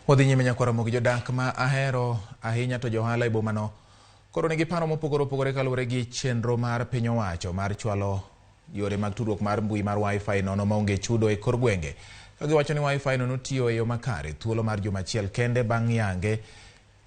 Wadhi nyime nyakwar Ramogi jodak ma ahero ahinya to johala e bomano koro nigi paro mopogore opogore kaluwore gi chenro mar piny owacho mar chwalo yore mag tudruok mar mbui mar wifi nono maonge chudo e kor gwenge ka giwacho ni wifi no notiyo e yo makare thuolo mar juma achiel kende bang' yange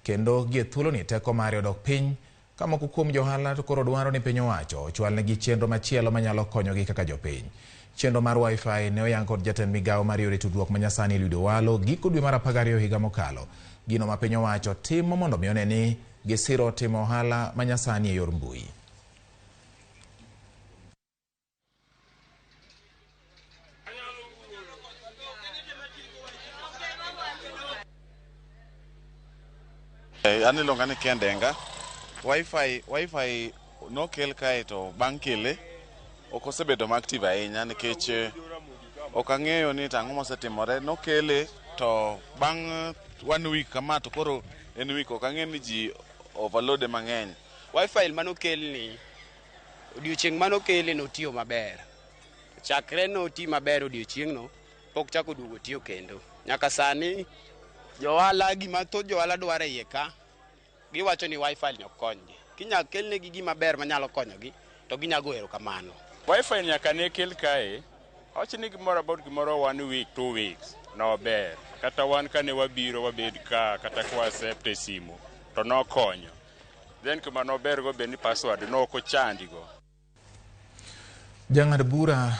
kendo gie thuoloni teko mare odok piny ka moko kuom johala to koro dwaro ni piny owacho ochwalnegi chenro machielo manyalo konyogi kaka jopiny. Chenro mar wifi ne oyang kod jatend migawo mar yore tudruok manyasani Eliud Owalo giko dwe mar 12 higa mokalo. Gino ma piny owacho timo mondo mi one ni gisiro timo ohala manyasani e yor mbui. An iluonga ni Ken Denga. Wi-Fi, Wi-Fi nokel kae to bang' kele ok osebedo ma active ahinya nikech ok ang'eyo ni to ang'o mosetimore. Nokele to bang' one week kama to koro en week ok ang'e ni ji overload mang'eny. Wi-Fi manokelni odiochieng' manokele notiyo maber. Chakre noti maber odiochieng'no pok chako duogo tiyo kendo. Nyaka sani johala gima thoth johala dwaro e iye ka giwacho ni wifi ni ok konygi. Kinya kelnegi gima ber manyalo konyogi to ginya go erokamano. Wi-Fi nyaka ne kel kae, awach ni gimoro about gimoro one week, 2 weeks, nober. Kata wan kane wabiro wabed ka, kata kwa accept e simu, to nokonyo. Then kuma nober go be ni password nok ochandigo. Jang'ad bura